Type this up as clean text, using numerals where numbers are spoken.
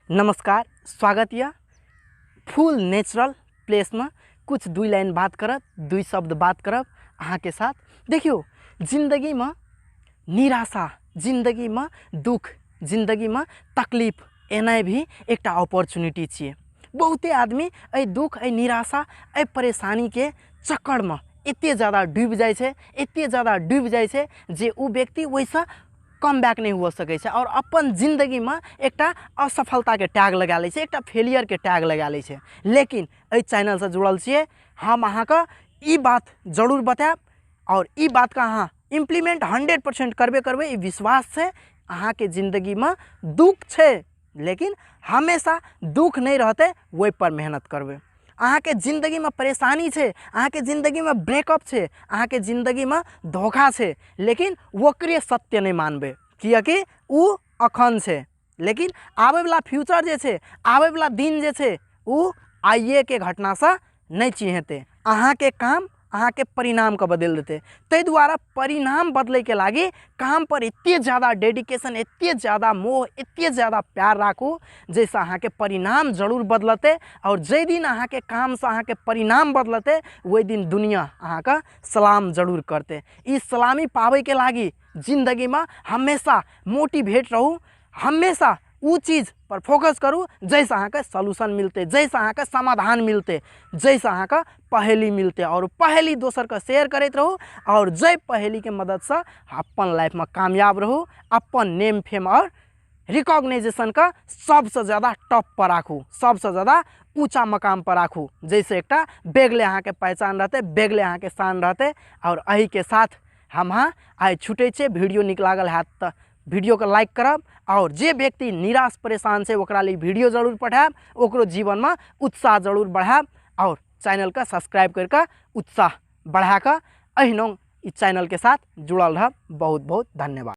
नमस्कार, स्वागत यऽ फुल नेचुरल प्लेसमे। कुछ 2 लाइन बात करब, 2 शब्द बात करब अहाँके साथ। देखियौ, जिन्दगीमे निराशा, जिन्दगीमे दुख, जिन्दगीमे तकलीफ एनाइ भी एकटा अपॉर्चुनिटी छियै। बहुते आदमी एहि दुख, एहि निराशा, एहि परेशानीके चक्करमे एते जादा डूबि जाइ छै, एते जादा डूबि जाइ छै जे ओ व्यक्ति ओहिसँ कम बैक नहि हुअ सकै छै और अपन जिन्दगीमे एकटा असफलताके टैग लगा लै छै, एकटा फेलियरके टैग लगा लै छै। लेकिन एहि चैनलसँ जुड़ल छियै हम, अहाँके ई बात जरूर बतायब और ई बातके अहाँ इम्प्लीमेंट 100% करबे करबै, ई विश्वास छै। अहाँके जिन्दगीमे दुख छै लेकिन हमेशा दुख नहि रहतै, ओहिपर मेहनत करबै। अहाँके जिन्दगीमे परेशानी छै, अहाँके जिन्दगीमे ब्रेकअप छै, अहाँके जिन्दगीमे धोखा छै, लेकिन ओकरे सत्य नहि मानबै, किएकि ओ अखन छै, लेकिन आबैवला फ्यूचर जे छै, आबैवला दिन जे छै, ओ आइएके घटनासँ नहि चिन्हेतै। अहाँके काम अहाँके परिणामके बदलि देतै। ताहि दुआरे परिणाम बदलैके लागि काम पर एते जादा डेडिकेशन, एते जादा मोह, एते जादा प्यार राखू जाहिसँ अहाँके परिणाम जरूर बदलतै। आओर जाहि दिन अहाँके कामसँ अहाँके परिणाम बदलतै ओहि दिन दुनिया अहाँके सलाम जरूर करतै। ई सलामी पाबैके लागि जिन्दगीमे हमेशा मोटिवेट रहू, हमेशा उ चीज पर फोकस करू जाहिसँ अहाँके सॉल्यूशन मिलतै, जाहिसँ अहाँके समाधान मिलतै, जाहिसँ अहाँके पहेली मिलतै। आओर पहेली दोसरके शेयर करैत रहू आओर जाहि पहेलीके मददसँ अपन लाइफमे कामयाब रहू, अपन नेम फेम आओर रिकॉग्नाइजेशनके सबसँ ज्यादा टॉप पर राखू, सबसँ ज्यादा ऊँचा मकाम पर राखू, जाहिसँ एकटा बेगले अहाँके पहचान रहतै, बेगले अहाँके शान रहतै। आओर एहिके साथ हम अहाँ आइ छुटै छियै। वीडियो नीक लागल हैत तऽ वीडियोके लाइक करब आओर जे व्यक्ति निराश परेशान छै ओकरा लिए वीडियो जरूर पठायब, ओकरो जीवनमे उत्साह जरूर बढ़ायब। आओर चैनलके सब्सक्राइब करिके उत्साह बढ़ाकऽ एहिनो ई चैनलके साथ जुड़ल रहब। बहुत बहुत धन्यवाद।